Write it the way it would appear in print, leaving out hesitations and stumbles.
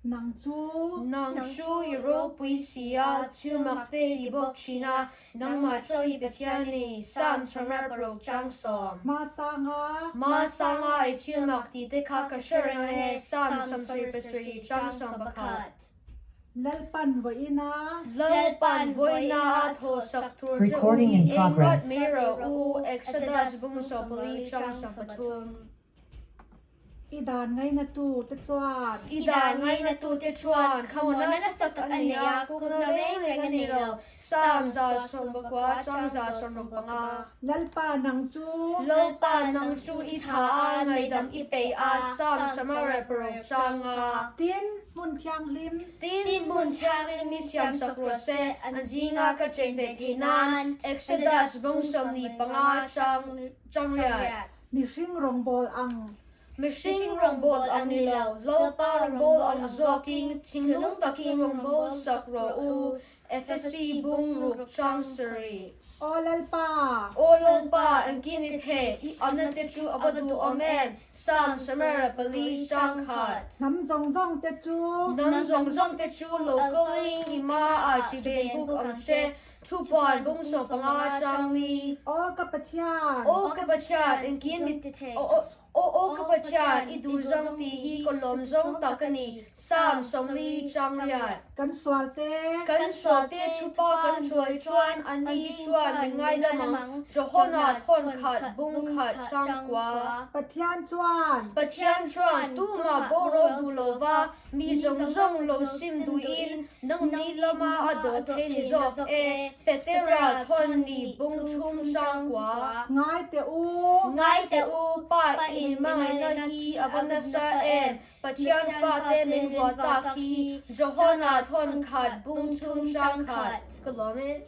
Nang chu. Nang chu i ropui si a, thil mak te i bawk thin a, nangmah chauh hi Pathian i ni, Psalm 106 chang 10. Hmasanga. Hmasanga i thil mak tih te kha ka hre reng a ni, Psalm 77 chang 11. Lalpan vawiina. Lalpan vawiina a thawhsak tur che u Recording in hi eng ngawt progress. mai rawh u, Exodus bung 14 chang 13. I dan ngainatu te chuan. I dan ngainatu te chuan khamawna nasa tak a nei a, kukna reng reng a nei lo. Psalm 119 chang 165. Lalpa nang chu. Lalpa nang chu i tha a, ngaihdam i peih a, Psalm 106 chang a. Tin, hmun thianghlim. Tin, hmun thianghlim i siamsak rawh se, an zinga ka chen ve theih nan, Exodus bung 25 chang 8. Mihring rawngbâwl ang. Mihring rawngbâwl ang ni lo, Lalpa rawngbâwl ang zawkin thinlung takin rawngbâwl sak rawh u, Efesi bung ruk chang sarih. Aw Lalpa! Aw Lalpa, engkim i thei, i awmna te chu a va duhawm em? Psalm 44 chang khat. Hnam zawng zawng te chu. Hnam zawng zawng te chu lo kalin i hmaah chiben buk ang che, Thupuan bung 15 chang li. Aw ka Pathian! Aw ka Pathian, engkim i Aw aw ka Pathian, i duh zawng tih hi ka lawm zawng tak a ni. Psalm 40 chang riat. Kan sual te. Kan sual te thupa kan hruai chuan a ni chuan min ngaidam ang. Johana thawn khat bung khat chang kua. Pathian chuan. Pathian chuan tumah boruak duh lova Mi zawng zawng lo sim duhin nangni lama a dawh thei ni zawk e, Petera thawn ni bung chhung hrang kua. Ngai teh u. Ngai teh u, Pa in hmangaihna hi a va nasa em, Pathian fate min vuah tak hi, Johana thawn khat bung chhung hrang khat. Ka lawm e.